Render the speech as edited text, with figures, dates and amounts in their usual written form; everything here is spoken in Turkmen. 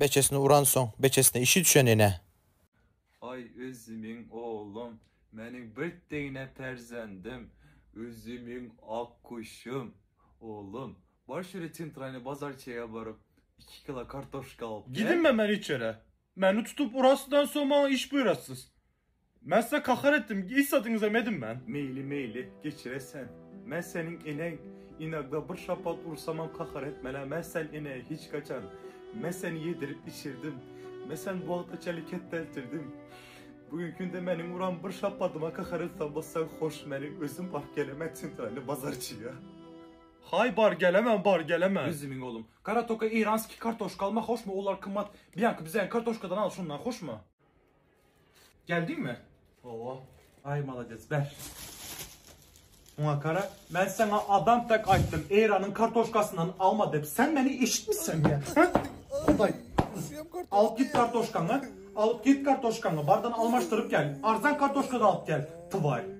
Beçesini uransoň, beçesine işi düşen ene. Aý özümiň oglum, meniň bir tegine perzendim, özümiň akguşum. Oglum, bar şöyle çentralny bazarçyga baryp, iki kilo kartoşka alyp gel. Gidinme men hiç ýere. Meni tutup urasydan soň maňa iş buýrasyz. Men size kahar etdim, hiç zadyňyzam edin men. Meýli meýli, geçire sen. Men seniň eneň, inagda bir şapat ursamam kahar etmelä men sen eneýe hiç kaçan. Men seni ýedirip içirdim. Men seni bu wagta çenli ketdeltirdim. Bugünkü günde meniň uran bir şapadyma kahar etsen bolsaň hoş meniň özüm baryp gelemen çentralny bazarçyga. Haý bar gelemen bar gelemen. Özümiň oglum. Gara toka iranskiý kartoşka alma hoşmy olar kymmat. Biýanky bizeň kartoşkadan al şundan hoşmy. Geldiňmi? Hawa. Aý malades ber. Muňa gara men saňa adam tek aýtdym Eýranyň kartoşkasyndan alma dep sen meni eşitmişsen ýa? Hä? Hudaý. Alyp git kartoşkaňy. Alyp git kartoşkaňy. Bardan almaşdyryp gel. Arzan kartoşkadan alyp gel. Twaý.